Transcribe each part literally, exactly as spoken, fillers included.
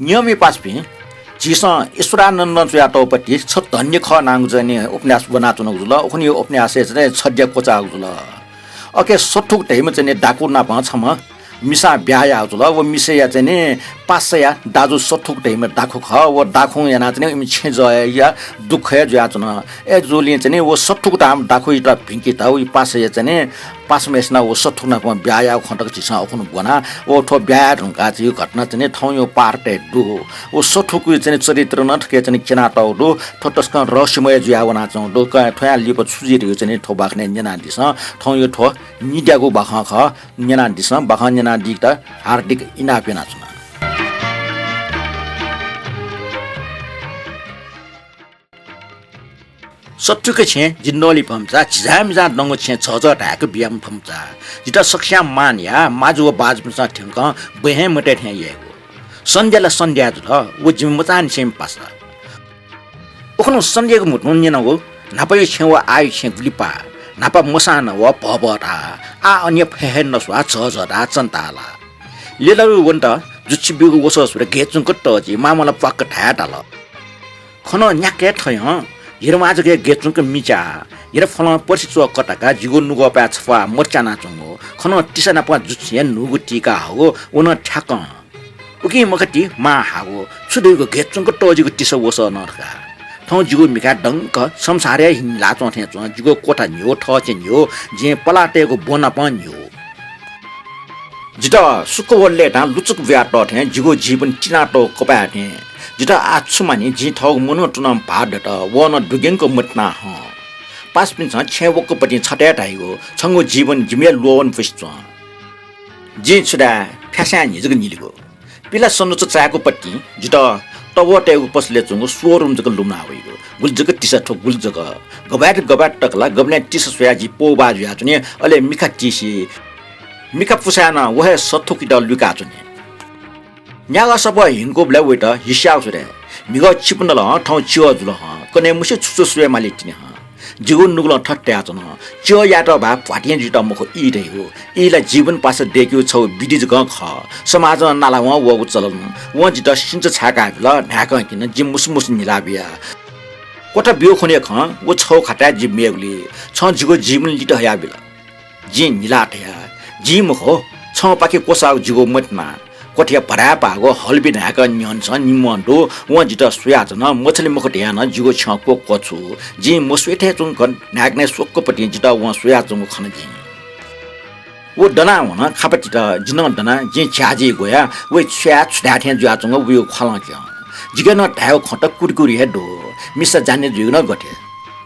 नियमय् पासापिं, झीसं ईश्वरानन्द च्वयातःपति छ धन्य खः नांगु चाहिँ नि उपन्यास ब्वनाच्वनागु जुल। उखुन्हु उपन्यासय् चाहिँ छद्या क्वचाःगु जुल। अके सथुक धइम्ह चाहिँ नि दाखु नाप छम्ह मिसां ब्याहा याःगु जुल। व मिसाया चाहिँ नि पासाया दाजु सथुक धइम्ह दाखु खः। व दाखुं यानाः चाहिँ नि इमि छेँजःया दुःख हे जुयाच्वन। अय्‌जूगुलिं चाहिँ नि व सथुक धाःम्ह दाखुयात भिंकेत व पासाया चाहिँ नि पासाम्हय्‌सिनं व सथुक नाप ब्याहा याःगु खँ तक झीसं उखुन्हु ब्वना। व थ्व ब्याहा याये धुंकाः झीगु घटना चाहिँ नि थौंया पारतय् दु। व सथुकया चाहिँ नि चरित्र नं थुके चाहिँ नि क्यनातःगु दु। थ्व तसकं रहस्यमय जुया वनाच्वंगु दु। क-, थ्वया लिपा छु जुइ धइगु चाहिँ नि थ्व बाखनय् न्यनादिसँ। थौंया थ्व निद्यागु बाखं खः। न्यनादिसँ। बाखं न्यनादीत हार्दिक इनाप यानाच्वना। सथुकया छेँ जिं नवाले फमचा, झिजामिजां दंगु छेँ झःझः धायेक बियाम्ह फमचा। जितः सकसियां मान याः, माजु व बाजुपिन्सं थ्यंकं बँय् हे मतये थें यायेगु। सन्ध्या ला सन्ध्या जुल, व जिमि मचांनिसेंया पासा। उखुन्हु सन्ध्याया म्हुतुं न्यनागु, न्हापाया छेँ व आःया छेँ गुलि पाः, न्हापा मसां नं व भःभः धाः, आः अन हे फय् हे नस्वाः झःझः धाः चन्ताः ला। लेलाउ वनेत जुछि ब्यूगु वसः स्वयाः गय् च्वंक तःजि, मामं ला प्वाक्क धाये धाल। खँ नं न्याक्क हे थयं, हिरमाजक हे गय् च्वंक मिचा, हिरफलं पर्सि च्वः कताकाः जिगु नुगःपाय् छप्वाः मत च्यानाच्वंगु, खँ नं तिसा नाप जुछि हे न्हूगु तीका हःगु, व नं थ्याकं। उकिं मखुति मां हाःगु, छु धइगु गय् च्वंक तःजिगु तिसा वसः नं धकाः। थौं जिगु मिखाय् दंक संसार हे हिंलाच्वं थें च्वं, जिगु क्वथा न्ह्यू, थःछेँ न्ह्यू, जिं पलाः तयेगु ब्वँ नापं न्ह्यू। जितः सुख व लय्तां लुचुक बुया तः थें, जिगु जीवन तिना तःगु कपाय् थें। जितः आः छु मानि, जिं थःगु मनं तुनं भाः दत, व नं दुग्यंक मतिना हं। पासापिन्सं छेँ वक्कपतिं छथाय् धाइगु, छंगु जीवन जिमिया ल्वःवन फुसि च्वं। जिं छु धाये, फ्यासां न्हि जक न्हिलिगु। पिला सन्धुचा चाय्‌कूपतिं जितः तब्वः तयेगु पसलय् च्वंगु showroom जक लुमना वइगु। गुलि जक तिसा थ्व गुलि जक। गबय् गबय् तक ला गबलें तिसा स्वयाः जि पौबाः जुयाच्वने, अले मिखा तिसि। मिखा पुसाय् नं व हे सथुकयात लुइकाच्वने। न्यागः सफः हिंकूबलय् वइत हिस्याः स्वये। म्हिगः चिपु नल हं, थौं च्यः जुल हं। कन्हय् मुसे छु छु स्वये माली तिनि हं। जिगु नुगलं थथे धयाच्वन, च्यः यायेत भा भ्वातिं जुइत मखु ई धइगु। ई ला जीवन पासा दय्‌केगु छगू विधि जकं खः। समाजं नालावं वःगु चलन। वं जितः सिन्चा छाय्‌का बिल, न्हाय्‌कं किं जिं मुसु मुसु न्हिला बिया। क्वथा ब्यूगु खुन्हु हे खँ, व छगू खाताय् जि मेगुलिं छं जिगु जीवन लित हयाबिल। जिं न्हिलाः धया, जिं मखु, छंपाखे क्वसाःगु जिगु मतिना। क्वथाया भराय् पाःगु हल्बी न्हाय्‌कं न्यंसां निम्हं दु, वं जितः स्वयाच्वन, मछाले मखु धयां नं जिगु छ्यं क्वक्वछु। जिं मस्वये थें च्वंक न्हाय्‌कनय् स्वक्कपतिं जितः वं स्वयाच्वंगु खन जिं। व दनाः वन, खापा तित जि नं दना, जिं झ्याःजि ग्वया, वइ छ्वया छु धाये थें जुयाच्वंगु वइगु ख्वालं क्यं। जिके नं धायेगु खँ त कुरिकुरि हे दु, मिसा जान्ने जुइगु नं गथे।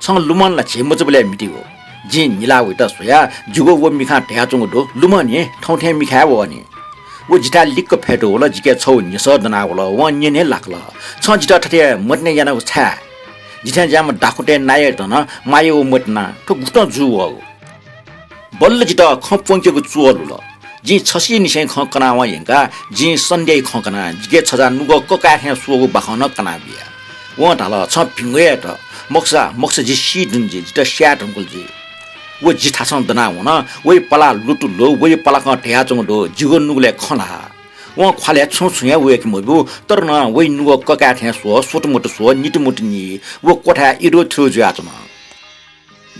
छं लुमन ला झी मचाबलय् म्हितीगु। जिं न्हिलाः वइत स्वया, जिगु व मिखां धयाच्वंगु दु, लुमन नि, थौं थें मिखाय् वःनि। व जिथाय् लिक्क फ्यतुवल, जिके छगू न्ह्यसः दनावल, वं न्यने हे लाकल। छं जितः थथे मतिना यानागु छाय्? जिथें ज्याःम्ह दाखुँतय् नायःयात नं माया व मतिना, थ्व गुकथं जू वःगु? बल्ल जितः खँ प्वंकेगु च्वःलुल। जिं छसिनिसें खँ कनावं यंकाः जिं सन्ध्याया खँ कना। जिके छजा नुगः ककाये थें स्वःगु बाखं नं कनाबिया। वं धाल, छं भिंगु हे त, मखुसा, मखुसा जि सी धुन जि, जितः स्याये धुंकल जि। व जि थासं दनाः वन, वइ पलाः लुतुलु, वइ पलाकं धयाच्वंगु दु, जिगु नुगलय् खँ ल्हाः। वं ख्वालय् छुं छुं हे वय्‌के मब्यू, तर नं वइ नुगः ककाये थें स्व, स्वतुमतु स्व, नितुमतु नि, व क्वथाय् इरुथिरु जुयाच्वन।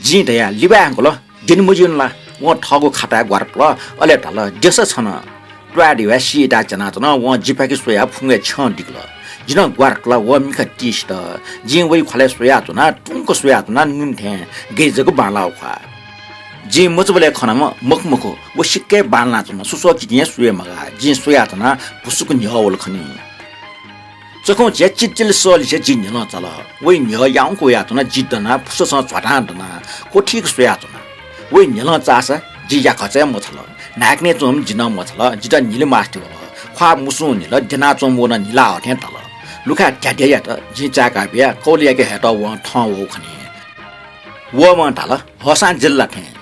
जिं धया, लिबाय् हंकल, द्यने मज्यूनि ला? वं थःगु खाताय् ग्वारातल, अले धाल, द्यसँ छन। त्वाय् धिबाय् सिइताः च्यानाच्वन। वं जिपाखे स्वयाः फुंगय् छ्यं दिकल। जि नं ग्वारातल, व मिखा तिसित। जिं वइ ख्वालय् स्वयाच्वना, तुंक स्वयाच्वना, नुने थें गय् जक बांलाः ख्वाः। जिं मचाबलय् खनाम्ह मखु मखु, व सिक्क हे बांलानाच्वन, सुस्वःकितिं हे स्वये मगाः। जिं स्वयाच्वना, भुसुक न्ह्यः वल खनी। चखुं झ्याः चिलचिल सःलिसे जि न्ह्यलं चाल। वइ न्ह्यः याउँक वयाच्वन, जि दनाः फुससं झ्वातां दनाः क्वथीक स्वयाच्वना। वइ न्ह्यलं चाःसा जि याकःचा हे मछाल। न्हाय्‌कनय् च्वंम्ह जि नं मछाल, जितः न्हिले मास्ति वल। ख्वाः मुसुं न्हिल, द्यनाच्वंम्ह व नं न्हिलाः हः थें धाल। लुखाय् ध्याद्या यात, जिं चाय्‌का बिया, कौलायाके हयेत वं थं वःगु खनी। वःम्हं धाल, हःसां जिल ला थें?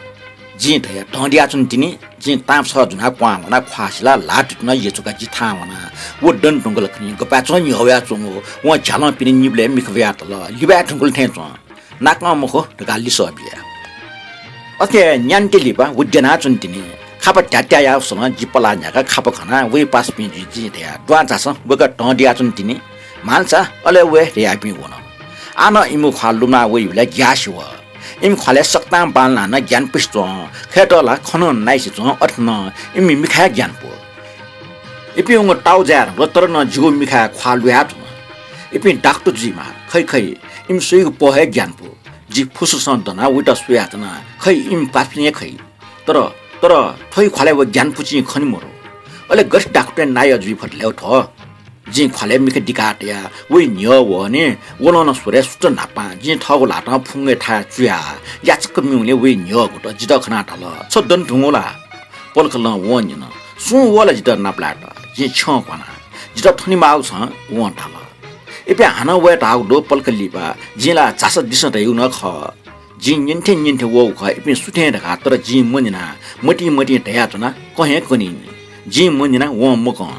जिं धया, दँ दियाच्वनातिनि। जिं तांपसः ज्वनाः क्वहां वना, ख्वाः सिलाः ल्हाः तुति नं यचुकाः जि थाहां वना। व दने धुंकल खनी, गपाय् च्वं न्ह्यः वयाच्वंगु। वं झ्यालं पिने निबलय् मिखा वयातल, लिबाय् धुंकल थें च्वं। नाकं मखु धकाः लिसः बिया। अथे न्यान्हु लिपा व द्यनाच्वनातिनि। खापा त्यात्यायावसलं जि पलाः न्ह्याकाः खापा खनाः वइ पासापिं जुइ जिं धया, दुहां झासँ, वय्कः तं दियाच्वन तिनि, म्हालसा अले वये धयापिं वन। आः नं इमिगु ख्वाः लुमना वइबलय् ग्यासे वः। इमि ख्वालय् सकतां बांलानाः नं ग्यानापुसे च्वं, खय्त ला खँ नं नाइसे च्वं, अथे नं इमि मिखाय् ग्यानापु। इपिं वंगु ताउ जाये धुंकल, तर नं जिगु मिखाय् ख्वाः लुयाच्वन। इपिं डाक्टर जुइमाः, खइ खइ, इमि स्वइगु पौ हे ग्यानापु। जि फुससं दनाः वइत स्वयाच्वना, खइ, इमि पासापिं हे खइ। तर, तर थ्वइ ख्वालय् व ग्यानापुचिं खने मरु। अले गथे डाक्टरया नायः जुइ फत ले थ्व? जिं ख्वालय् मिखा दिकाः तया वइ न्ह्यः वःनि, वनं नं स्वरे सुथ न्हापां जिं थःगु ल्हातं फुंगय् थाय् चुयाः याचक्क म्यूंनि वइ न्ह्यः गुत जितः खनाः धाल, छ दने धुंगु ला? पलख लं वं न्यन, सुं वः ला जितः नापलायेत? जिं छ्यं क्वाना, जितः थनेमाःगु छं, वं धाल। इपिं हानं वये धाःगु दु पलख लिपा, जिं ला झासँ दिसँ धयागु नं खः। जिं न्यने थें न्यने थें वःगु खः इपिं सु थें धकाः, तर जिं मन्यना, मतिइ मतिइ धयाच्वना, कं हे कनीनि। जिं मन्यना, वं मकं।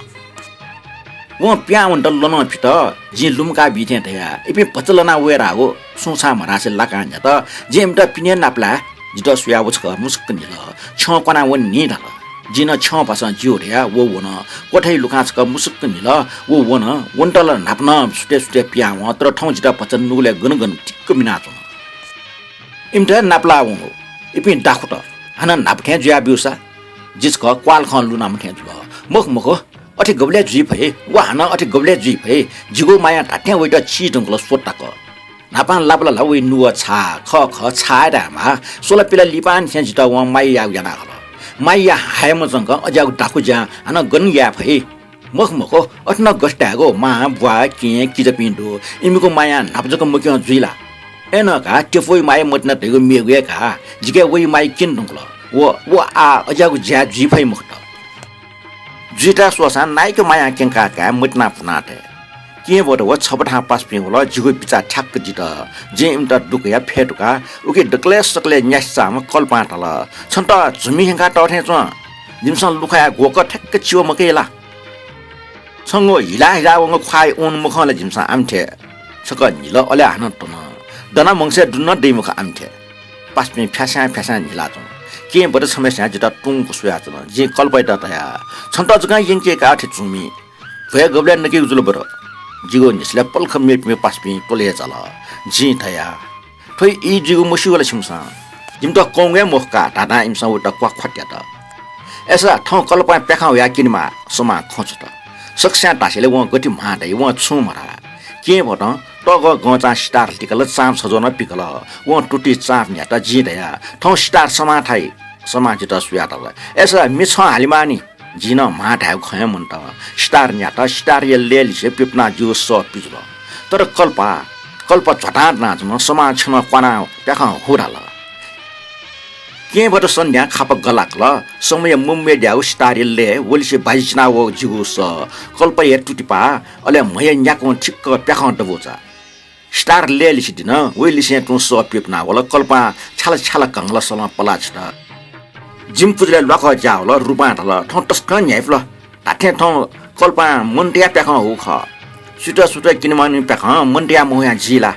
वं पिहां वनेत ल्वनं फित, जिं लुमंका बी थें धया, इपिं भचा लना वये धाःगु सुं छां म्हरासे लाकां न्ह्यात। जिं इमित पिने नापलाये, जितः स्वयाः व छकः मुसुक्क न्हिल, छ्यं क्वाना वने नि धाल। जिं नं छ्यं भासं ज्यू धया व वन। क्वथाय् लुखां छकः मुसुक्क न्हिल, व वन। वनेत ला न्हापा नं सुथय् सुथय् पिहां वं, तर थौं जितः भचा नुगलय् गन गन दिक्क मिनाच्वन। इमित नापलाः वंगु इपिं दाखुत, हानं न्हापा थें जुया ब्यूसा? जि छकः क्वाःल खं लुनाम्ह थें जुल। मखु मखु, अथे गबलय् जुइ फइ? व हानं अथे गबलय् जुइ फइ? जिगु मायां धात्थें वइत चिधुंकल स्वताक। न्हापां लाबलाला वइ नुगः छाः, खः खः, छाः हे धायेमाः। स्वलापिला लिपांनिसें जितः वं माया यायेगु याना हल। माया याये हायेमजंक अज्याःगु दाखुज्यां हानं गन याये फइ? मखु मखु, अथे नं गथे धायेगु, मां, ब्वाः, केहेँ, किजापिं दु, इमिगु मायां न्हापा जक मक्यं जुइ ला? अय्नं का, तेपुइ माया मतिना धइगु मेगु हे का, जिके वइ माया क्यने धुंकल। व, व आः अज्याःगु ज्या जुइ फइ मखुत। जुइत स्वःसां नाइके मायां क्यंकाः काये, मतिना पुना तये। केहेँबत व छपथां पासापिं वल, जिगु बिचाः ठ्याक्क जित। जिं इमित दुकया फय् धुकाः उकी दकलय् सकलय् न्यासि चाःम्ह कल्पां धाल, छन्त झुमि ह्यंका तः थें च्वं। जिमिसं लुखाया ग्वःकः ठ्याक्क चिवा मकइ ला? छंगु हिला हिला वंगु ख्वाः वन मखं ला जिमिसं आमथे। छकः न्हिल, अले हानं तन। दना मंगसय् दुने नं दइ मखु आमथे। पासापिं फ्यासां फ्यासां न्हिलाच्वन। केहेँबत छम्हस्यां जितः तुंक स्वयाच्वन। जिं कल्पायात धया, छन्त जकं यंके का अथे झुमि। भ्वय् गबलय् नकेगु जुल बरु? जिगु न्ह्यसलय् पलख मेपिं पासापिं त्वलय् जाल। जिं धया, थ्व ई जुइगु मस्यू ला छिमिसं? जिमित कंगु हे मखु का धाधां इमिसं वइत क्वाख्वात्यात। अय्सा थौं कल्पां प्याखं हुयाः क्यनेमाः, समां खँ छुत। सकस्यां धासेलय् वं गथे म्हां धाइ, वं छुं मधाः। केहेँबतं तःगः गंचां सितार लिकल, चांप छज्वः नं पिकल। वं तुतिइ चांप न्ह्यात, जिं धया, थौं सितार समां थाइ। समां जितः सुयातल। अय्सा म्ये छं हालेमाःनि। जिं नं म्हां धायेगु खँ हे मन्त। सितार न्ह्यात, सितारया लय्‌लिसे प्यपुनाः जिगु सः पिजुल। तर कल्पा, कल्पा झ्वातां दनाच्वन, समां छ्यलं क्वानाः प्याखं हु धाल। केहेँबत सन्ध्यां खापा गलाकल, समय् मुम्बय् द्याःगु सितारया लय् वलिसे बाजि चिनावःगु जिगु सः, कल्पाया तुतिपाः, अले म्हया न्याक्वं ठिक्क प्याखं दबुचा। सितार लय्‌लिसे दिल, वइ लिसें तुं सः प्यपुनावल। कल्पां छ्याला छ्याला घंगल सलं पलाः छित। जिमि पुचलय् ल्वाकः ज्यावल। रूपां धाल, थौं तसकं न्ह्याइपुल। धात्थें थौं कल्पां मन तयाः प्याखं हु खः। सुइत सुइत किनेमाःनि प्याखं मन तयाः महुयां जी ला?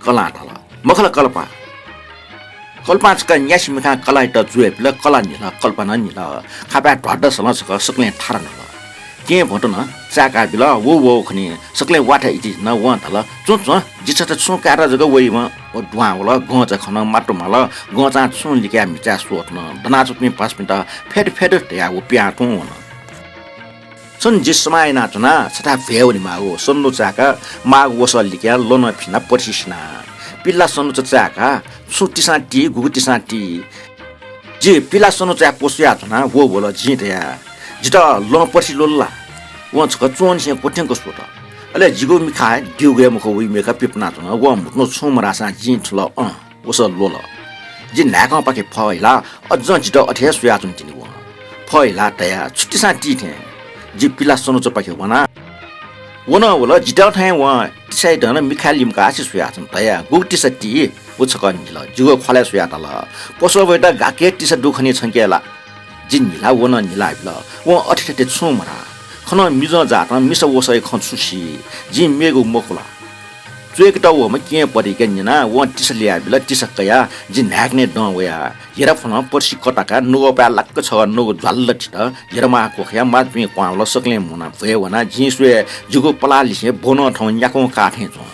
कलां धाल, मखु ला कल्पा। कल्पां छकः न्यासि मिखां कलायात जुयाबिल। कला न्हिल, कल्पा नं न्हिल। खापाय् ध्वाद्दा सलं छकः सकलें थारा न्हुल। केहेँबतं नं चाय्‌का बिल। व वःगु खनी सकलें वाथय् इति नं वं धाल, च्वँ च्वँ, जि छता छुं कायेत जक वइम्ह। व दुहां वल। गंचा खन, माटो माल। गंचां छुं लिकयाः म्हिचाय् स्वथन। दनाच्वंपिं पासापिन्त फ्यत फ्यत धयाः व पिहां तुं वन। छन्हु जि समाः यानाच्वना, छथाय् भ्वय् वनेमाःगु। सन्नु चाय्‌का माःगु वसः लिकयाः ल्वनं फिनाः पर्सि सिना। पिल्ला सन्नुचा चाय्‌का छुं तिसां ती, गुगु तिसां ती। जि पिल्ला सन्नुचाय् पसुयाच्वना, व वल। जिं धया, जितः लं पर्सि ल्वल ला? वं छकः च्वंनिसें क्वथ्यंक स्वत। अले जिगु मिखाय् द्यःगु हे मखु वइ मेखा प्यपुनाच्वन। वं म्हुतुं छुं मधाःसां जिं थुल, अँ। वसः ल्वल। जि न्हाय्‌कंपाखे फः हिलाः अज्जं जितः अथे हे स्वयाच्वन तिनि वं। फः हिलाः धया, छु तिसां ती थें? जि पिल्ला सन्नुचापाखे वना। व नं वल। जितः थें वं तिसायात नं मिखाय् लिमकाः आसे स्वयाच्वन। धया, गुगु तिसा ती? व छकः न्हिल। जिगु ख्वालय् स्वयाः धाल, पसः वयेत गाक्क हे तिसा दु खनी छंके ला? जि न्हिला, व नं न्हिलाबिल। वं अथे थथे छुं मधाः। खनं मिजं जातं मिसा वसःया खँ छु सी? जिं मेगु मखु ला? त्वय्‌केत वःम्ह केहेँ पतिके न्यनाः वं तिसा ल्ययाबिल। तिसा कयाः जि न्हाय्‌कनय् दं वया। हेरा फलं पर्सि कताकाः नुगःपाय् लाक्क छगः नुगः ज्वाल्ल थित। हेरा मां क्वखया माजुपिं क्वांवल सकलें मुना भ्वय् वना। जिं स्वये जिगु पलाः लिसें ब्वनं थौं न्याक्वं काः थें च्वं।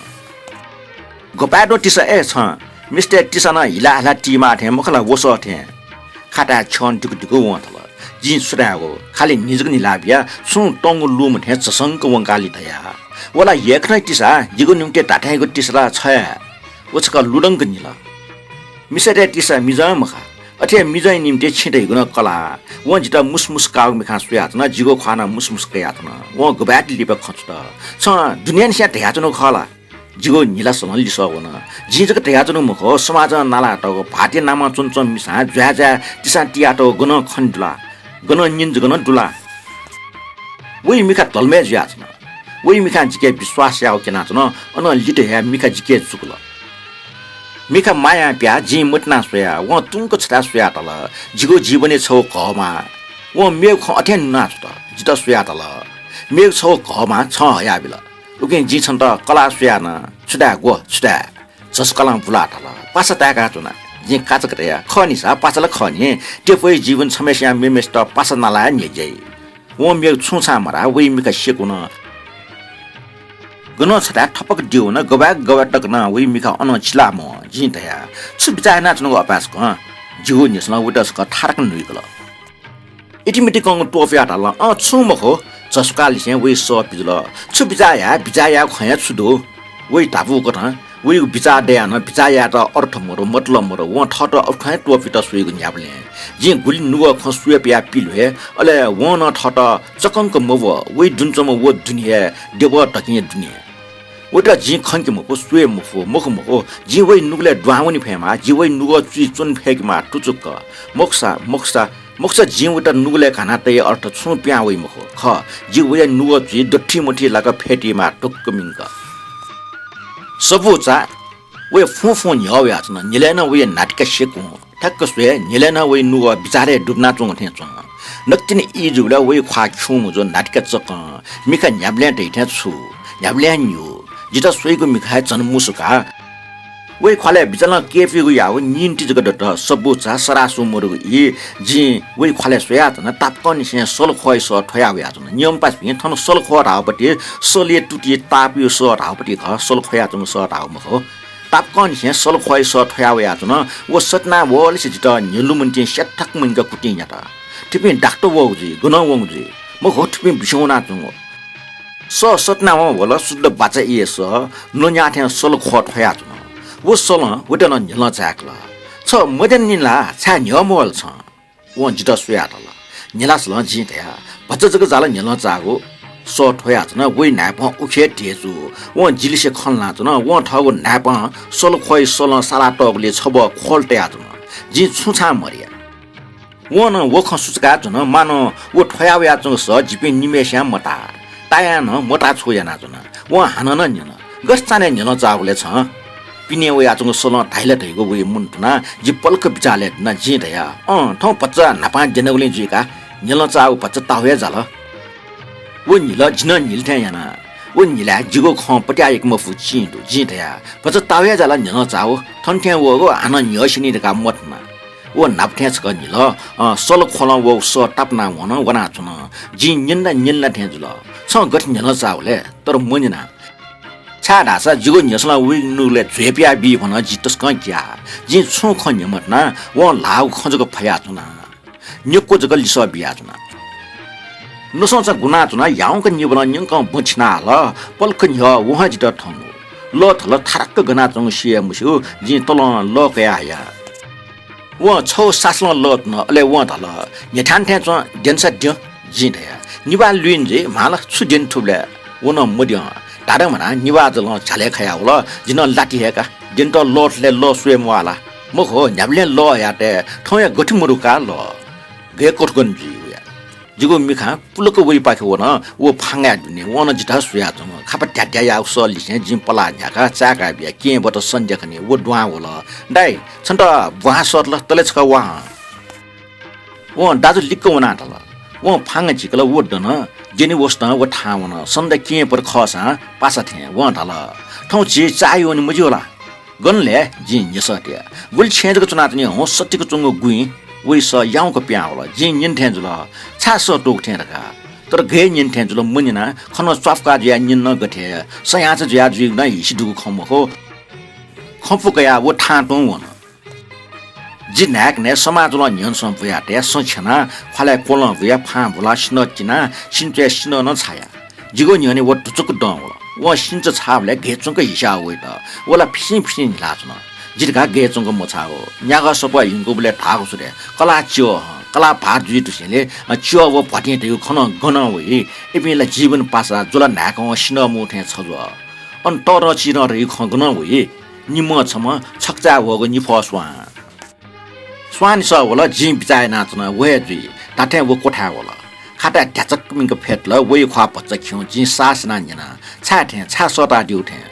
गपाय् द्वँ तिसा ए छं? मिस्तय् तिसा नं हिला हिला तीमाः थें मखु ला, वसः थें। खाताय् छ्यं दिकु दिकु वं थल। जिं छु धायेगु, खालि न्हि जक न्हिला बिया, छुं तंगु लूम्ह थें झसंक वंकाली धया। व ला यक्व नं तिसा, जिगु निम्तिं धात्थेंगु तिसा ला छ हे। व छकः लुधंक न्हिल। मिसातय् तिसा मिजं मखा, अथे हे मिजंया निम्तिं छिं धइगु नं कलाः। वं जितः मुसुमुसु काःगु मिखां स्वयाच्वन, जिगु ख्वाः नं मुसुमुसु कयाच्वन। वं गुबाय् लिपा खँ छुत। छं दुनेंनिसें धयाच्वनागु खः ला? जिगु न्हिलासलं लिसः वन। जिं जक धयाच्वनागु मखु, समाजं नालातःगु भाःतया नामं च्वनाच्वंम्ह मिसां ज्वाय् ज्वाय् तिसां तियातःगु गनं खने दु ला? गनं न्यने जक नं दु ला? वइ मिखा धलमय् जुयाच्वन। वइ मिखां जिके विश्वास याःगु क्यनाच्वन, अनं लित हयाः मिखा जिके जुकल। मिखा मायां प्याः जिं मतिना स्वया, वं तुंक छथाय् स्वयातल। जिगु जीवनय् छगू घःमाः। वं मेगु खँ अथें नुना छुत, जितः स्वयातल। मेगु छगू घःमाः छं हयाबिल। उकिं जिं छन्त कलाः स्वयाः नं छु धाये, ग्व छु धाये? झसकलं बुलाः धाल, पासा ताय्‌का च्वना। जिं काचाक्क धया, खः नि सा, पासा ला खः नि। त्यफुइ जीवन छम्हस्यां मेम्हसित पासा नालाः हे न्ह्यज्याइ। वं मेगु छुं छां मधाः, वइ मिखा सेकुन। गनं छथाय् थपक द्यवन, गबय् गबय् तक नं वइ मिखा अनं चिलाः मवं। जिं धया, छु बिचाः यानाच्वनागु अपाय्‌सकं? जिगु न्ह्यसलं वइत छकः थारक नुइकल। इतिमिति कंगु त्वपुयाः धाल, अँ, छुं मखु। झसुकालिसें वइ सः पिजुल। छु बिचाः याये, बिचाः यायेगु खँ हे छु दु? वइ धापू कथं वइगु बिचाः दयाः नं बिचाः यायेत अर्थ मदु, मतलब मदु। वं थःत अथे खँ हे त्वपुइत स्वइगु न्ह्याबलें जिं गुलि नुगः खँ स्वयेपयाः पिल हे, अले वं नं थःत चकंक मब्व, वइ दुने च्वंम्ह व दुने हे देब्व धकिं दुने। वइत जिं खंके मफु, स्वये मफु, मखु मखु, जिं वइ नुगलय् दुहां वने फयेमाः, जिं वइ नुगः चुइ च्वने फय्केमाः तुचुक्क। मखुसा, मखुसा, मखुसा जिं वइत नुगलय् घाना तये अर्थ छुं पिहां वइ मखु। खः, जिं वया नुगः चुइ दथुइ मथुइ लाक फय्केमाः धुक्क मिंक। सब्बुचा वया फुं फुं न्ह्यः वयाच्वन। न्हिलय् नं वया न्हातिका सेकुं। ठ्याक्क स्वये, न्हिलय् नं वइ नुगः बिचारय् दुबिनाच्वंगु थें च्वं। नकतिनि ई जूबलय् वइ ख्वाः खिउँगु जुल, न्हातिका चकं। मिखा न्ह्याबलें धइथें छु, न्ह्याबलें न्ह्यू। जितः स्वइगु मिखाय् झन मुसुकाः। वइ ख्वालय् बिचालं केहेँ पिइगु याःगु निन्ति जक दत, सब्बुचा सरासुं मदुगु ई। जिं वइ ख्वालय् स्वयाच्वन, तापाकंनिसें सलख्वःया सः थ्वया वयाच्वन। नियमपाखें थन सलख्वः धाःगु पति सलया तुतिइ ताःपिउ सः धाःगु पति खः, सलख्वयाच्वंगु सः धाःगु मखु। तापाकंनिसें सलख्वःया सः थ्वया वयाच्वन। व सतिना वःलिसे जितः न्ह्यलुमन्तिं स्याथाक मुंक कुतिं न्यात। थुपिं डाक्टर वःगु जुइ, गनं वंगु जुइ, मखु, थुपिं बिस्युं वनाच्वंगु। सः सतिना वं वल, शुद्ध बाचा इया सः, नन्याः थें सलख्वः थ्वयाच्वन। व सलं वइत नं न्ह्यलं चाय्‌कल। छ मद्यन नि ला, छाय् न्ह्यः मवल छं? वं जितः स्वयाः धाल। न्ह्यलासलं जिं धया, भचा जक जाल न्ह्यलं चाःगु। सः थ्वयाच्वन, वइ न्हाय्‌पं उखे धेचु। वं जिलिसे खँ ल्हानाच्वन, वं थःगु न्हाय्‌पं सलख्वःया सलं सालातःगुलिइ छब्व ख्वल तयाच्वन। जिं छुं छां मधया। वं नं व खँ सुचुकाच्वन, मानं व थ्वया वयाच्वंगु सः जिपिं निम्हय्‌सियां मताः। तायां नं मताः छु यानाच्वन। वं हानं नं न्यन, गथे चान्हय् न्ह्यलं चाःगु ले छं? पिने वयाच्वंगु सलं धाइ ला धइगु वइ मन तुनाः जि पलख बिचालय् दुना। जिं धया, अँ, थौं भचा न्हापां द्यनागुलिं जुइका, न्ह्यलं चाःगु भचा ताःहु हे जाल। व न्हिल, जि नं न्हिल थें याना। व न्हिलाय् जिगु खँ पत्याः याके मफु चिं दु। जिं धया, भचा ताःहु हे जाल न्ह्यलं चाःगु, थन थें वःगु हानं न्ह्यः सिनि धकाः मथना। व न्हापा थें छकः न्हिल, अँ, सलख्वलं वःगु सः तापाना वं वनाच्वन। जिं न्यना न्यना थें जुल। छं गथे न्ह्यलं चाःगु ले, तर मन्यना। छाय्‌धाःसा जिगु न्ह्यसलं वइ नुगलय् झ्वय् पिया बी फन, जि तसकं ग्याः। जिं छुं खँ न्ह्यमतना, वं ल्हाःगु खँ जक फयाच्वना। न्यक्व जक लिसः बियाच्वना। नसंचा गुनाच्वना, याउँक निबलं न्यंकं बँ छिना हल। पलख न्ह्यः वहं जितः थंगु। लः थल थाराक्क गनाच्वंगु सिया मस्यू, जिं तलं लः कया हया। वं छगू सासलं लः तुन, अले वं धाल, न्ह्यथान थें च्वं, द्यनसा द्यँ। जिं धया, निभाः लुइन जुइ, म्हाल छु द्यने थुबलय्? व नं मद्यं। धाधं म्हना निभाः जलं झ्यालय् खया वल। जि नं लाति हय्‌का, द्यनेत लः थलय् लः स्वये म्वाः ला? मखु, न्ह्याबलें लः हयातये, थौंया गथे मदुका लः। गय् कथुकन जुइ वया। जिगु मिखां पुलक वइपाखे वन, व फांगाय् दुने। वं नं जितः स्वयाच्वंगु। खापा ध्याद्ध्या याःगु सः लिसें जिं पलाः न्ह्याकाः चाय्‌का बिया। केहेँ बत सन्ध्या खनी, व दुहां वल। दाइ, छन्त ब्वाहां सःतल, तले छकः वा हँ। वं दाजु लिक्क वनाः धाल। वं फांगा झिकल, व दन। जिं वसतं व थाहां वन। सन्ध्या केहेँ पति खःसां पासा थें। वं धाल, थौं झी चाःह्यू वने मज्यू ला? गन लय्? जिं न्ह्यसः तया। गुलि छेँय् जक च्वनाच्वनी हँ, सतिक च्वंगु गुँइ। वइ सः याउँक पिहां वल। जिं न्यने थें जुल, छाय् सः त्वःगु थें धकाः। तर गय् न्यने थें जुल, मन्यना। खँ नं च्वापुका जुयाः न्यन नं गथे, सयाचा जुयाः जुइगु नं हिसि दुगु खँ मखु। खँपु कयाः व थाहां तुं वन। जि न्हाय्‌कनय् समाजुलं न्ह्यःने सं बुया तयाः सँ छ्यनाः ख्वालय् क्वलं बुयाः फां बुलाः सिन्हः तिनाः सिन्चय् सिन्हः नं छाया। जिगु न्ह्यःने व धुचुक दं वल। वं सिन्चा छाःबलय् गय् च्वंक हिस्याः वइत। व ला फिसिं फिसिं न्हिलाच्वन। जि धकाः गय् च्वंक मछाः। न्यागः सफू यंकूबलय् धाःगु सुथय् कलाः च्यः हं, कलाः भार जुइ धुसेंलि च्यः व भ्वातिं धइगु खँ नं गनं वइ। इपिं ला जीवन पासा जुल न्हाय्‌कं सिन्हः मू थें छज्वः। अन तःधं चिधं धइगु खँ गनं वइ। निम्हं छम्ह छकचाय् वःगु निफ्वः स्वां। स्वांनिसः वल, जिं बिचाः यानाच्वना, व हे जुइ धात्थें व क्वथाय् वल। खाताय् ध्याचक्क मिंक फ्यतल। वइ ख्वाः भचा खिउँ। जिं सासि यानाः न्यना, छाय् थें, छाय् सःतादिउ थें?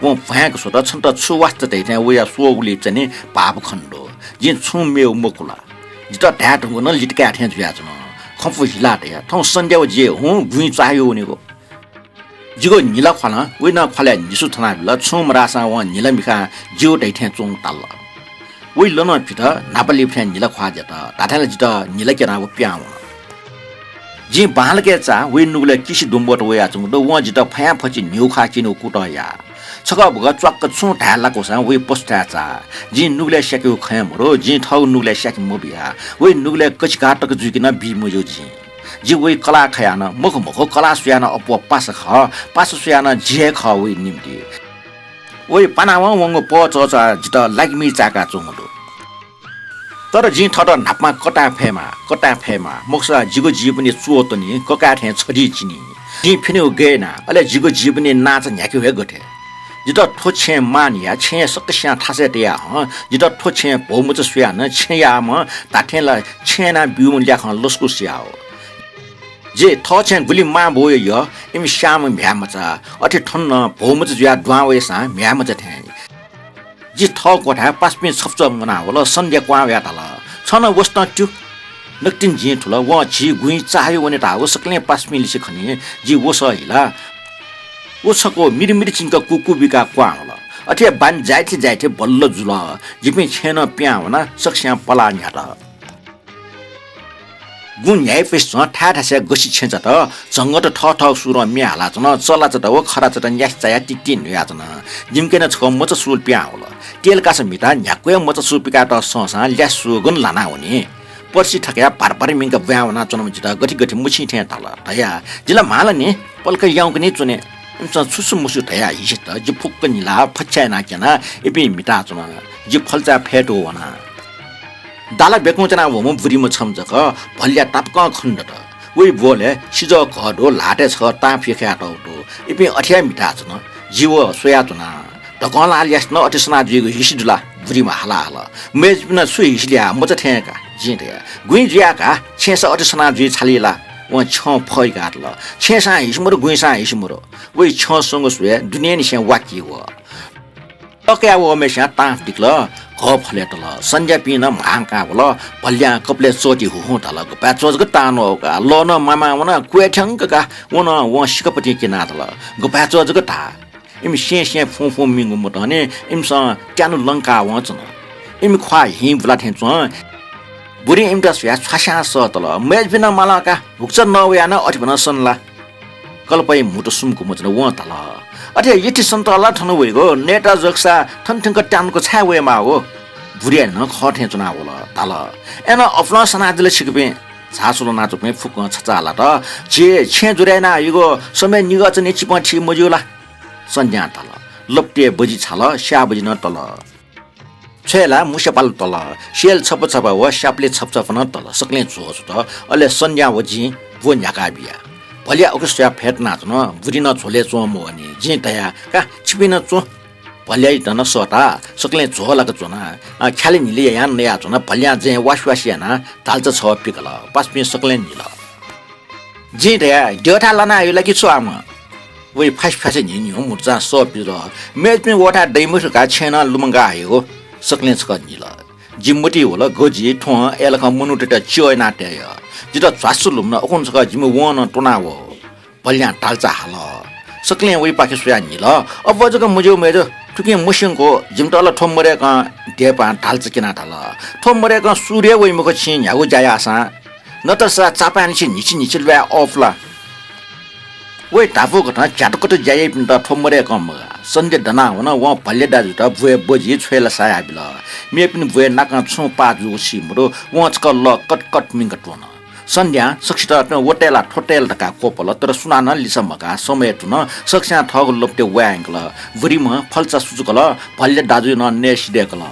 वं भ्वाँय्‌क स्वत, छन्त छु वास्ता धइथें वया स्वःगुलिइ चाहिँ भाःपु खने दु। जिं छुं मेव मकु ला? जितः धाये धुंगु नं लित काये थें जुयाच्वन। खँपु हिला तया, थौं सन्ध्या व जि हुँ गुँइ चाःह्यू वनेगु। जिगु न्हिला ख्वालं वइ नं ख्वालय् न्हिसु थनाबिल। छुं मधाःसां वं न्हिला मिखां ज्यू धइथें च्वंगु ताल। वइ लनं फित, न्हापा लिपा थें न्हिला ख्वाः ज्यात धात्थें ला जितः न्हिला क्यनाः व पिहां वन। जिं बांलाक हे चाः, वइ नुगलय् किसि दुम्बोट वयाच्वंगु दु। वं जितः फयां फचि न्हिउ ख्वाः क्यनेगु कुतः याः। छकः बखः च्वाक्क छुं धाये लाकूसां वइ पसुथाय् चाः। जिं नुगलय् स्याकेगु खँ हे मरु, जिं थःगु नुगलय् स्याके मबिया। वइ नुगलय् कचिघाः तक जुइके नं बी मज्यू जिं। जि वइ कलाः खयाः नं मखु, मखु, कलाः स्वयाः नं अप्वः पासा खः, पासा स्वयाः नं जि हे खः वइ निम्ति। वइ पानावं वंगु पहः चःचाः जितः लागिमि चाय्‌काच्वंगु दु। तर जिं थःत न्हापां कताये फयेमाः, कताये फयेमाः, मखुसा जिगु जीवनय् च्वः तनी, ककाये थें छधी चिनी। जिं फ्यनेगु गय् याना, अले जिगु जीवनय् नांचा न्ह्याकेगु हे गथे? जितः थ्व छेँय् मां न्हिया, छेँय् सकसियां थासय् तया हं, जितः थ्व छेँय् भौमचा स्वयाः नं छेँ याःम्ह धात्थें ला छेँ याना ब्यूम्ह ल्याखं लसकुस याः। जि थः छेँय् गुलि मां बौया यः, इमि स्याःम्ह म्ह्याय्‌मचा, अथे थन नं भौमचा जुयाः दुहां वयासां म्ह्याय्‌मचा थें। जि थः क्वथाय् पासापिं छप्चः मुनावल। सन्ध्या क्वहां वयाः धाल, छ नं वसतं त्यु। नकतिनि जिं थुल। वं झी गुँइ चाःह्यू वने धाःगु सकलें पासापिं लिसे खनी। जि वसः हिला। व छकः मिरमिर चिंक कुकु बिकाः क्वहां वल। अथे हे बानि जाइथे जाइथे बल्ल जुल। जिपिं छेँय् नं पिहां वनाः सकसियां पलाः न्ह्यात। गुँ न्ह्याइपसितं थाय् थासय् गसि छेँचात झंगःत थःथःगु सुरं म्ये हालाच्वन। चलाचात व खराचात न्यासि चायाः तितिं न्हुयाच्वन। जिमिके नं छकः मचा सुल पिहां वल। तेलकासा म्हिताः न्ह्याक्व हे मचा सु पिकातः संसां ल्यासि सु गन ल्हाना वनी। पर्सि थकयाः भार भार मिंक ब्वाँय् वनाच्वनाम्ह जितः गथे गथे मछिं थें धाल। धया, जि ला म्हाल नि, पलख याउँक नि च्वने। इमिसं छु छु मस्यू धयाः हिसित जि फुक्क न्हिलाः फच्छाय् यानाः क्यनाः इपिं म्हिताच्वन। जि फल्चाय् फय्तू वना। दाला ब्यकुं च्वना वःम्ह बुरिम्ह छम्ह जक भल्या तापाकं खने दत। वइ ब्वलय् सिजः घः दु, ल्हातय् छकः तां फिखाय् तःगु दु। इपिं अथे हे म्हिताच्वन। जि व स्वयाच्वना। धकंलाः ल्यासेत नं अथे सना जुइगु हिसि दु ला? बुरिम्ह हाला हल। मय्‌जुपिं नं छु हिसि ल्याः, मचा थें का। जिं धया, गुँइ जुयाः का, छेँय् सा अथे सना जुइ छाली ला? वं छ्यं फः हिकातल। छेँय् सां हिसि मरु, गुँइ सां हिसि मरु। वइ छ्यं स्वंगु स्वयाः दुनेंनिसें वाकी वः। तकया वःम्हय्‌सियां तांफ दिकल, घः फलय् तल। सन्ध्यापिं नं म्हांकाः वल। भल्यां कपालय् चःति हुहुं धाल, गपाय् च्वः जक तां नवाः का, लः नं मामां वनाः क्वय् थ्यंक का। व नं वं सिकापतिं क्यनाः धाल, गपाय् च्वः जक धा। इमि स्यें स्यें फुं फुं मिंगु मतंनि इमिसं त्यानु लंकाः वं च्वन। इमि ख्वाः हिं बुला थें च्वं। बुरिं इमित स्वयाः छ्वास्यां सःतल, मय्‌जुपिं नं मालं का, हुक्चा नवयाः नं अथे भनं सन ला? कलपय् म्हुतु सुम्क मच्वन। वं धाल, अथे यति सन्त ला थन वइगु, नयेत जकसा थन थ्यंक त्यानुक छाय् वयेमाःगु? बुरिया नं खः थें च्वनाः वल। धाल, अय्‌नं अप्वलं सनादिल छिकपिं। झासु ल्वनाच्वंपिं फुक्कं छचाः लात। झी छेँ ज्वरय् याना हइगु समय निगः च्वने चिपं थी मज्यू ला? सन्ध्यां धाल, लपतय् बजि छाल, स्याः बजि नं तल। छ्वय् ला मुस्यापाल तल, स्येल छपा छपा व स्यापलि छपा छपा नं तल। सकलें झ्वः छुत। अले सन्ध्यां व जिं ब्व न्ह्याका बिया। भल्या उखे स्वयाः फय्तनाच्वन। बुरिं नं झ्वलय् च्वं मवःनि। जिं धया, का, छिपिं नं च्वँ। भल्यायात नं सःता। सकलें झ्वः लाक च्वना। अ, ख्यालि न्हिले यायां नयाच्वन। भल्यां जँय् वासि वासि यानाः धाल्चा छगः पिकल। पासापिं सकलें न्हिल। जिं धया, द्यःथाय् लाना हये ला कि छु आम? वइ फासि फासि न्हिन्हिं हुं म्हुतुचां सः पिल। मय्‌जुपिं वःथाय् दइ मखु धकाः छेँय् नं लुमंका हइगु। सकलें छकः न्हिल। जि मतिइ वल, गजि थ्वं अय्‌लाखं मनूतय्‌त च्यः यानातये यः। जितः झ्वास्सु लुमन। अखुन छकः जिमि वं नं त्वना वः। भल्यां धाल्चा हाल। सकलें वइपाखे स्वयाः न्हिल। अप्वः जक मज्यू मय्जु, थुकिं मस्यंक जिमित ला थ्व मदय्कं देपां धाल्चा क्यनाः धाल, थ्व मदय्कं सूर्य वइ मखु, छिं न्ह्यागु ज्या याःसां। नतसा चापांनिसें न्हिछि न्हिछि ल्वाये अःपु ला? वइ धापू कथं झ्यातुकत ज्या याइपिन्त थ्व मदय्कं मगाः। सन्ध्या दनावन, वं भल्या दाजुयात ब्वय् बजि छ्वय् ला सायाबिल। मेपिनि ब्वय् नाकं छुं पाः जूगु सी मदु, वं छकः लः कटकट मिंक त्वन। सन्ध्यां सकसित व तये ला थ्व तये ला धकाः क्वपल, तर सुनानं लिसः मकाः समय तुन। सकस्यां थःगु लपतय् वाये यंकल। बुरिम्हं फल्चा सुचुकल, भल्या दाजुं नं नये सिधय्कल।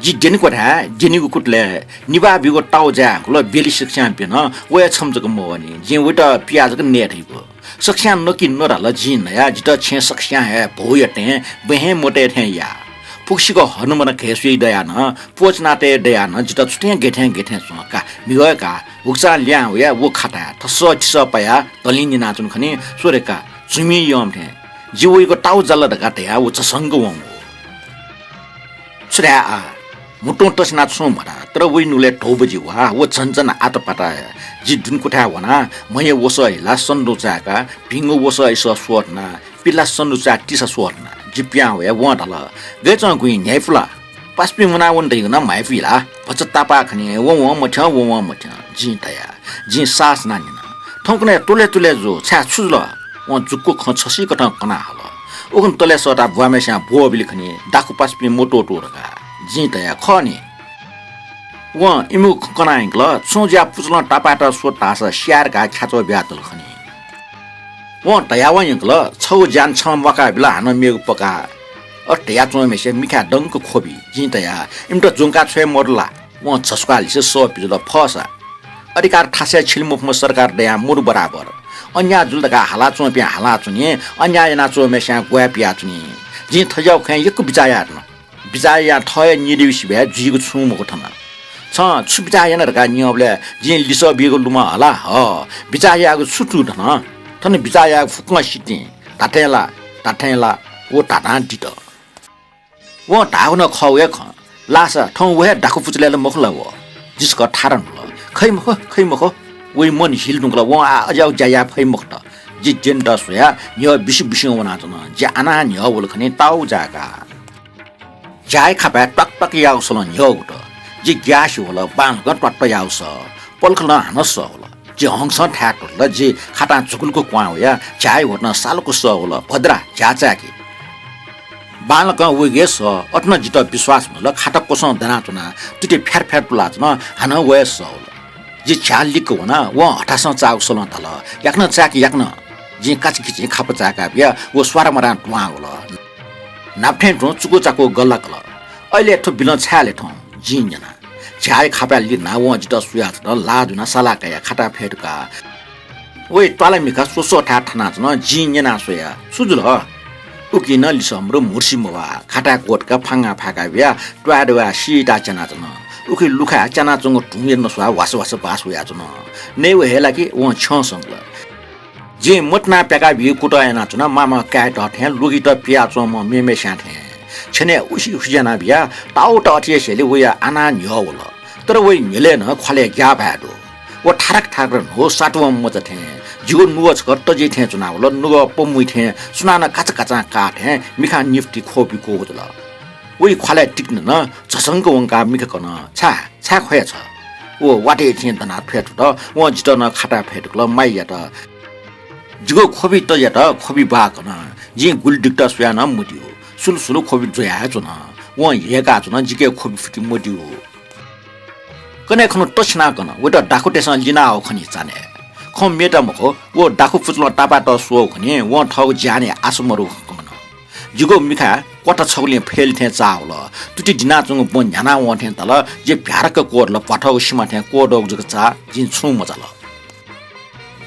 जि द्यनी क्वथाय् द्यनीगु कुतलय् निभाः बीगु ताउ जाये धुंकल, ब्यलि सकस्यां ब्यन, व हे छम्ह जक मवःनि। जिं वइत पियाः जक नये धइगु। सकस्यां नकि नधाल जिं नया, जितः छेँ सकस्यां हे भौया थें बँय् हे मतये थें याः। फुक्कसिक हनुमनं घय् स्वये दयाः नं, प्वःचिना तये दयाः नं जितः छुथें गथे गथे च्वं का, म्हिगः का, हुक्चां ल्याहां वया व खाताय् थसः थिसः पायाः तलिं निनाच्वंगु खनी। स्व रे का, झुमि यःम्ह थें। जि वइगु ताउ जाल धकाः धयाः व झसंक वंगु। छु धाये आः, म्हुतुं तसिना छुं मधाः, तर वइ नुगलय् धौ बजि वा, व झन झन आतापाता हे। जि द्यनी क्वथाय् वनाः म्हया वसः हिलाः सन्दु चाय्काः भिंगु वसः इसः स्वः धुनाः पिलाः सन्दु चाय् तिसा स्वः धुनाः जि पिहां वया। वं धाल, गय् च्वं गुँइ, न्ह्याइपुला? पासापिं मुनावन धइगु नं म्हाइपुइ ला? भचा तापाः खनी, वं वं मथ्यं, वं वं मथ्यं। जिं धया, जिं सासनाः न्यना, थौंकन्हय् त्वले त्वले जु, छाय् छु जुल? वं जुक्क खँ छसिकथं कनाः हल। उखुन्हु तलय् सःताः ब्वाँम्हय्स्यां ब्वःबिल खनी, दाखु पासापिं मत्वःतू धकाः। जिं धया, खः नि। वं इमिगु खँ कनाः यंकल, छुं जुयाः पुचलं तापाःयात स्वत धाःसा स्याये धकाः ख्याच्वः बियातल खनी। वं धयावं यंकल, छगू ज्यान छं म्वाकाबिल, हानं मेगु पकाः। अथे धयाच्वंम्हय्सिया मिखाय् दंक ख्वबि। जिं धया, इमित ज्वंका छ्वये मदु ला? वं झसुकाः लिसे सः बिजुल, फःसा। अधिकार थासय् छिले मफुम्ह सरकार दयां मदु बराबर। अन्याय जुल धकाः हालाच्वंपिं हालाच्वनी, अन्याय यानाच्वंम्हय्स्यां ग्वाये पियाच्वनी। जिं थज्याःगु खँय् यक्व बिचाः याये धुन। बिचाः यायां थः हे निदँ सिबय् जुइगु छुं मखु थन। छं छु बिचाः याना धकाः न्यंबलय् जिं लिसः बीगु लुमं हला, हः, बिचाः यायेगु छु तुं थन? थन बिचाः यायेगु फुक्कं सितिं। धात्थें ला, धात्थें ला, व धाधां दित। वं धाःगु नं खः व हे खँ। लाःसा थौं व हे दाखु पुचलय् ला मखु ला व? जि छकः थारा न्हुल। खइ मखु, खइ मखु। वइ मन हिल धुंकल, वं आः अज्याःगु ज्या याये फइ मखुत। जि द्यनेत स्वयाः न्ह्यः बिस्युं बिस्युं वनाच्वन। जि आनाः न्ह्यः वल खनी ताउ जाय्काः। झ्याःया खापाय् त्वाक त्वाक याःगु सलं न्ह्यः वत। जि ग्यासे वल, बांलाकं त्वात्त याःगु सः। पलख नं हानं सः वल। जि हंकसं थाय् त्वःतल, जि खातां झुकुलुकु क्वहां वयाः झ्याःया ह्वतं सालुकु सः वल, भद्रा, झ्याः चाय्कि। बांलाकं वइगु हे सः, अथे नं जितः विश्वास मजुल, खाता क्वसं दनाच्वनाः तुति फ्यार फ्यार पुलाच्वन, हानं व हे सः वल। जि झ्याः लिक्क वना, वं हथासं चाःगु सलं धाल, याकनं चाय्कि, याकनं। जिं काचाकिचिं खापा चाय्का बिया, व स्वारामारां दुहां वल। न्हापा थें तुं चुकूचाकू गल्लाकल। अले थ्व बिलं छाय् ले थौं? जिं न्यना। झ्याःया खापाय् लिधनाः वं जितः सुयाच्वन, लाः दुनाः साला कयाः खाताय् फ्यतुकाः। वइ त्वाला मिखा स्वस्वः थाय् थानाच्वन, जिं न्यनाः स्वया, छु जुल? उकिं नं लिसः मदु, म्हुतुसि मवाः। खाताय् क्वतुकाः फांगां फाय्का बियाः त्वाय् दवाय् सीताः च्यानाच्वन। उखुइ लुखाय् च्यानाच्वंगु धुंया नस्वाः ह्वास ह्वास बास वयाच्वन। नयेगु हे ला कि वं छ्यं संकल। जिं मतिना प्याका बीगु कुतः यानाच्वना, मामं काय्त थें, लुगित पियाच्वंम्ह मेम्हय्स्यां थें। छेनय् उसि उसि याना बियाः ताउत अथे हे स्यली, वया आनाः न्ह्यः वल। तर वइ न्ह्यलय् नं ख्वालय् ग्याःभाय् दु। व थारक थारक न्हू सातवं मचा थें। जिगु नुगः छकः तजि थें च्वनावल, नुगः पमुइ थें, सुनानं काचा काचां काः थें, मिखां निफ्ति ख्वबि क्वःगु जुल। वइ ख्वालय् तिकनं झसंक वंकाः मिखा कन। छाय्, छाय् ख्वया छ? व वातय् थें दनाः फ्यतुत। वं जितः नं खाताय् फ्यतुकल, माया यात। जिगु ख्वबि तज्यात ख्वबि बाः कन। जिं गुलि दिकत स्वयाः नं मदिउ। सुलु सुलु ख्वबि ज्वया हे च्वन। वं ह्यय्काच्वन, जिके ख्वबि फुति मदिउ। कन्हय् खुन्हु तछिनाः कन, वइत दाखुतय्सं लिनाहःगु खनी चान्हय्। खँ मेत मखु, व दाखु पुचलं तापाःयात स्वःगु खनी, वं थःगु ज्यानय् आशा मदुगु खँ कन। जिगु मिखाय् क्वाथा छगुलिं फय्लि थें चाःवल। तुति दिनाच्वंगु बँ न्ह्यानावं थें ताल। जि भ्यारक्क क्वदल, भ्वाथःगु सिमा थें क्वदःगु जक चाः, जिं छुं मचाल।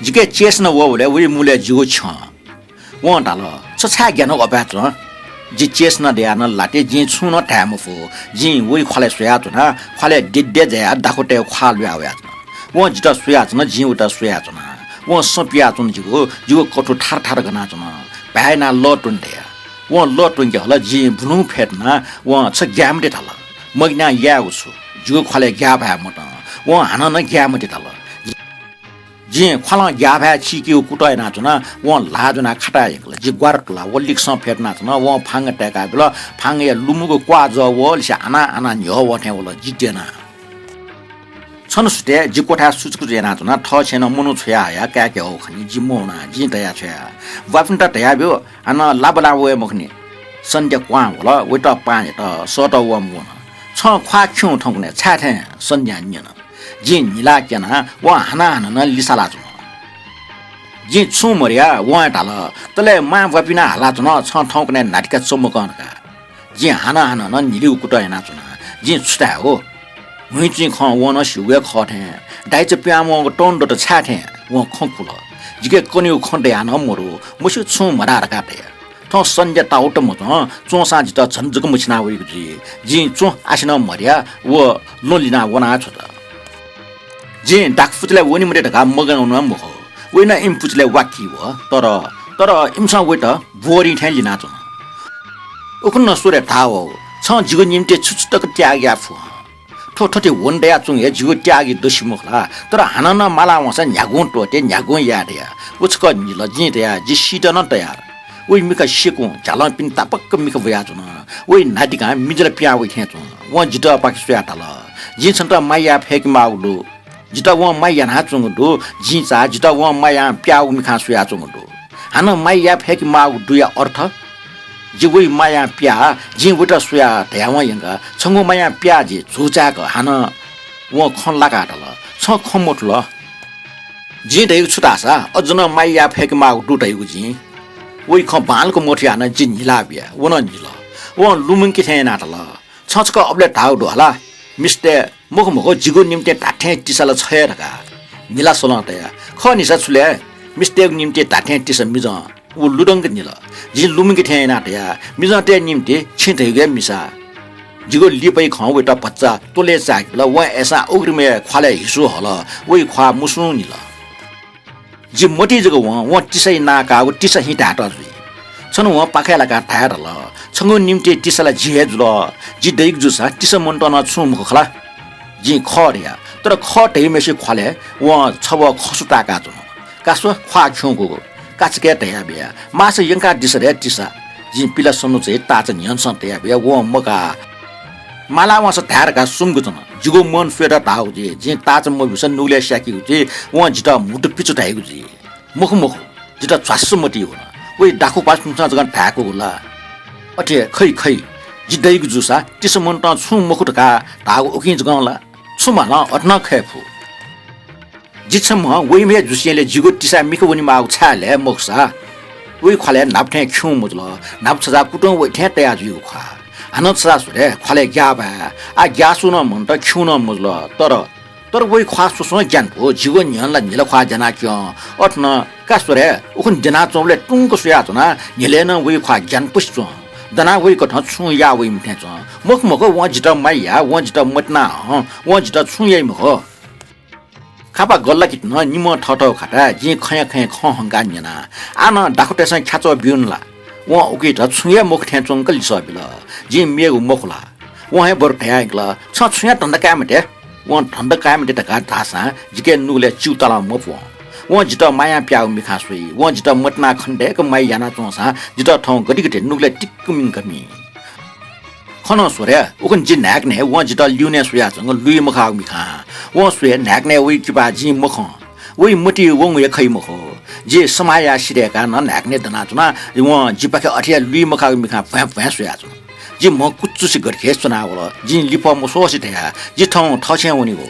जिके चय्सना वःबलय् वइ मुलय् जिगु छ्यं। वं धाल, छ छाय् ग्यानाः अपाय् च्वं? जि चय्सना दयाः नं लात, जिं छुं नं धाये मफु। जिं वइ ख्वालय् स्वयाच्वना, ख्वालय् देद्दे जायाः दाखुतय् ख्वाः ल्हुया वयाच्वन। वं जितः स्वयाच्वन, जिं वइत स्वयाच्वना। वं सँ पियाच्वन जिगु, जिगु कथु थार थार गनाच्वन। भाय् यानाः लः त्वने धया। वं लः त्वंके हल, जिं बुलुं फ्यतुना, वं छ ग्याये मते धाल। मगिनाः यायेगु छु? जिगु ख्वालय् ग्याःभाय् मतं। वं हानं नं ग्याये मते धाल। जिं ख्वालं ग्याःभाय् चीकेगु कुतः यानाच्वना, वं ल्हाः ज्वनाः खाताय् यंकल। जि ग्वारा तुला, व लिक्सं फ्यतुनाच्वन, वं फांग ताय्‌का बिल। फांगया लुमुगु क्वाः जः वःलिसे आनाः आनाः न्ह्यः वः थें वल। जि द्यना। छन्हु सुथय् जि क्वथाय् सुचुकुचु यानाच्वना, थःछेँनं मनू छ्वया हयाः काय्‌के हःगु खनी। जि मवना, जिं धया छ्वया। ब्वापिन्त धयाब्यु, हानं लाबला वये मखुनि। सन्ध्या क्वहां वल, वइत पाहां यात, सःतः वःम्ह वन। छं ख्वाः खिउँ थौंकन्हय् छाय् थें? सन्ध्यां न्यन। जिं न्हिलाः क्यना, वं हानं हानं नं लिसा लाच्वन। जिं छुं मधया, वं हे धाल, तले मां ब्वापिं नं हालाच्वन, छं थौंकन्हय् न्हातिका चमकं धकाः। जिं हानं हानं नं न्हिलिगु कुतः यानाच्वना। जिं छु धाये हो? हुइँचुइँ खँ वं नं स्यूगु हे खः थें। दाइचा पिहां वंगु तंदत छाय् थें? वं खँ कुल। जिके कनेगु खँ धयाः नं मदु, मस्यू छुं मधाः धकाः धया। थौं सन्ध्या ताःगु त मच्वं, च्वंसां जितः झन जक मछिना वइगु जुइ। जिं च्वँ आसें नं मधया, व ल्वँ लिनाः वना छ्वत। जिं दाखुँपुचलय् वने मते धकाः मगां वना मखु। वइ नं इमि पुचलय् वाकी वः, तर, तर इमिसं वइत बोरिं थें लिनाच्वन। उखुन्हु स्वरे धाः वः, छं जिगु निंतिं छु छु तक त्याग याये फु हं? थ्व थथे वने दयाच्वंगु हे जिगु त्यागया दसि मखु ला? तर हानं नं माला वंसा न्ह्यागुं त्वःते, न्ह्यागुं याये धया। व छकः न्हिल, जिं धया, जि सीत नं तयार। वइ मिखा सेकुं झ्यालं पिने तापाक्क मिखा ब्वयाच्वन। वइ न्हातिकां मिजल पिहां वइ थें च्वं। वं जितःपाखे स्वयाः धाल, जिं छन्त माया याये फय्के माःगु दु। जितः वं माया यानाच्वंगु दु, जिं चा जितः वं मायां पिहाःगु मिखां स्वयाच्वंगु दु। हानं माया याये फय्के माःगु दुया अर्थ? जि वइ मायां पिहाः, जिं वइत स्वयाः धयावं यंका, छंगु मायां पिहाः जि झुचाय्‌क। हानं वं खँ लाकाः धाल, छं खँ मथुल। जिं धयागु छु धाःसा अझ नं माया याये फय्के माःगु दु धयागु जिं। वइ खँ बांलाक मथुयाः नं जि न्हिला बिया। व नं न्हिल। वं लुमंके थें यानाः धाल, छं छकः अबलय् धाःगु दु हला, मिस्तय् मखु मखु जिगु निंतिं धात्थें तिसा ला छ हे धकाः। न्हिला सलं तया। खः निसा छु ले, मिस्तय्‌गु निंतिं धात्थें तिसा मिजं। व लुधंक न्हिल। जिं लुमंके थें यानाः धया, मिजंतय् निंतिं छिं धयागु हे मिसा। जिगु लिपाया खँ वइत भचा त्वलय् चाय्‌के बिल। वं अय्‌सां उघ्रिमय् ख्वालय् हिसु हल। वइ ख्वाः मुसुं न्हिल। जि मतिइ जक वं, वं तिसाया नां काःगु तिसा हिं धायेत जुइ। छन्हु वं पाखाय् लाकाः धाये धाल, छंगु निंतिं तिसा ला जि हे जुल। जि दइगु जूसां तिसा मन्त नं छुं मखु खला। जिं खः धया, तर खः धइम्हय्‌सिया ख्वालय् वं छब्व खसु ताकाच्वन। का स्व, ख्वाः खिउँगु। काचाक्क धयाबिया, माःसा यंकादिसँ धया तिसा। जिं पिला सन्हु चाहिँ ताःचा न्ह्यःनेसं तयाबिया, वं मगाः। माला वंसा धाये धकाः सुम्क च्वन। जिगु मन स्वयेत धाःगु जुइ, जिं ताःचा मब्यूसा नुगलय् स्याकीगु जुइ, वं जितः म्हुतुपिचु धाइगु जुइ। मखु मखु, जितः झ्वास्स मतिइ वन। वइ दाखुँपासापिन्सं जक धाय्‌कूगु ला? अथे खइ खइ, जि दइगु जूसा तिसा मन्त छुं मखु धकाः धाःगु उकिं जकं ला? छु मालं अथे नं खये फु। जि छम्ह वइम्ह हे जुसेंलि जिगु तिसाय् मिखा वनेमाःगु छाय् ले मखुसा, वइ ख्वालय् न्हापा थें खिउँ मजुल, न्हापा छजा कुतुं वइ थें तया जुइगु ख्वाः। हानं छजा स्वरे ख्वालय् ग्याःभाय्, आः ग्याःसु नं मन्त, खिउँ नं मजुल। तर, तर वइ ख्वाः स्वस्वं ग्यानापु, जिगु न्ह्यःने ला न्हिला ख्वाः द्यना क्यं। अथे नं का स्वरे, उखुन्हु द्यनाच्वंबलय् तुंक स्वयाच्वना, न्हिलय् नं वइ ख्वाः ग्यानापुसे च्वं। दनाः वइकथं छुं याः वइम्ह थें च्वं। मखु मखु, वं जितः माया याः, वं जितः मतिना हं, वं जितः छुं याइ मखु। खापा गल्लाकित नं निम्हं थःथःगु खाताय् जिं खँय् खँय् खँ हंकाः न्यना। आः नं दाखुँतय्‌सं ख्याच्वः ब्यूनि ला? वं उकियात छुं हे मखु थें च्वंक लिसः बिल। जिं मेगु मखु ला? वं हे बरु धयायंकल, छं छुं हे धन्दा काये मते। वं धन्दा काये मते धकाः धाःसां जिके नुगलय् चिउतालं मपुं। वं जितः मायां पियाःगु मिखां स्वइ। वं जितः मतिनाः खनेदय्‌क माया यानाच्वंसां जितः थौं गथे गथे नुगलय् तिक्क मिंकमी। खँ नं स्वरे, उखुन्हु जि न्हाय्‌कनय् वं जितः लिउने स्वयाच्वंगु लुइ मखाःगु मिखां। वं स्वये न्हाय्‌कनय् वइ किपा जिं मखं। वइ मतिइ वंगु हे खइ मखु। जि समाया सिधय्‌काः नं न्हाय्‌कनय् दनाच्वना, वं जिपाखे अथे हे लुइ मखाःगु मिखां भ्वाँय् भ्वाँय् स्वयाच्वन। जि म्ह कुचुसे गथे च्वनावल, जिं लिफः मस्वसे धया, जि थौं थःछेँय् वनेगु।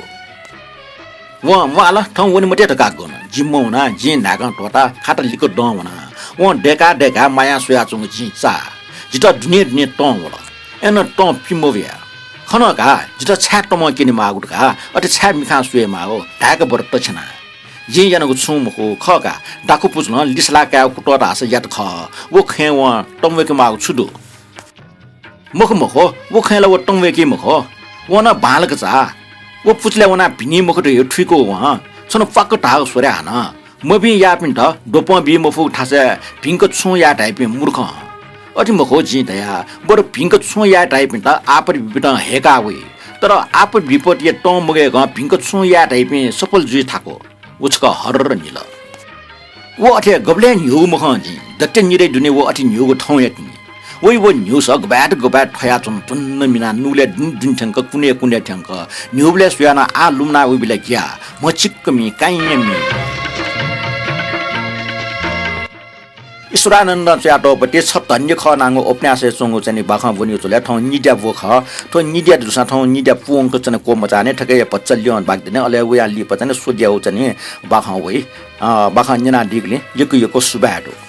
वं म्वाःल, थौं वने मते धकाः गन। जि मवना, जिं न्हाय्‌कं त्वःताः खात लिक्क दं वना। वं दय्‌काः दय्‌काः मायां स्वयाच्वंगु जिं चाः। जितः दुने दुने तं वल। अय्‌नं तं पि मवया। खँ नं का, जितः छाय् तमं क्यनेमाःगु धकाः, अथे छाय् मिखां स्वयेमाःगु, धाय्‌क बरु तछ्याना। जिं यानागु छुं मखु, खः का, दाखुँपुचलं लिसलाः कायेगु कुतः धाःसा यात खः। व खँय् वं तं वय्‌केमाःगु छु दु? मखु मखु, व खँय् ला व तं वय्‌की मखु। वं नं बांलाक चाः। व पुचलय् वनाः भिनी मखु धइगु थुइकू वं। छन्हु प्वाक्क धाःगु स्वरे हानं। मभिं याःपिन्त द्वपं बी मफुगु थासय् भिंक छुं याये धाइपिं मूर्ख हं। अथे मखु जिं धया, बरु भिंक छुं याये धाइपिन्त आपत विपतं हय्‌का वइ। तर आपत विपतया तं मगय्‌कं भिंक छुं याये धाइपिं सफल जुइ थाकु। व छकः हर्र निल। व अथे गबलें न्ह्यू मखं जिं, दत्ते निदँय् दुने व अथे न्ह्यूगु थौं हे तिनि। वइ व न्ह्यूसः गबाय्त गबाय्त थ्वयाच्वन, त्वन्न मिनाः नुगलय् दुने दुने थ्यंक, कुनय् कुनय् थ्यंक। न्ह्यूबलय् स्वयाः नं आः लुमना वइबलय् ग्याः, म्हचिक्क मी, काइँया मी। ईश्वरानन्दं च्वयातःगु पति छ धन्य खः नांगु उपन्यासय् च्वंगु चाहिँ नि बाखं ब्वनेगु झ्वलय् थौं निद्या ब्व खः। थ्व निद्या दुसां थौं निद्या पूवंक चाहिँ नि क्वमचाः नि थकय् पचल्यं बाक दिने, अले वया लिपा चाहिँ नि स्वद्याःगु चाहिँ नि बाखं वइ। अ, बाखं न्यनादीगुलिं यक्व यक्व सुभाय् दु।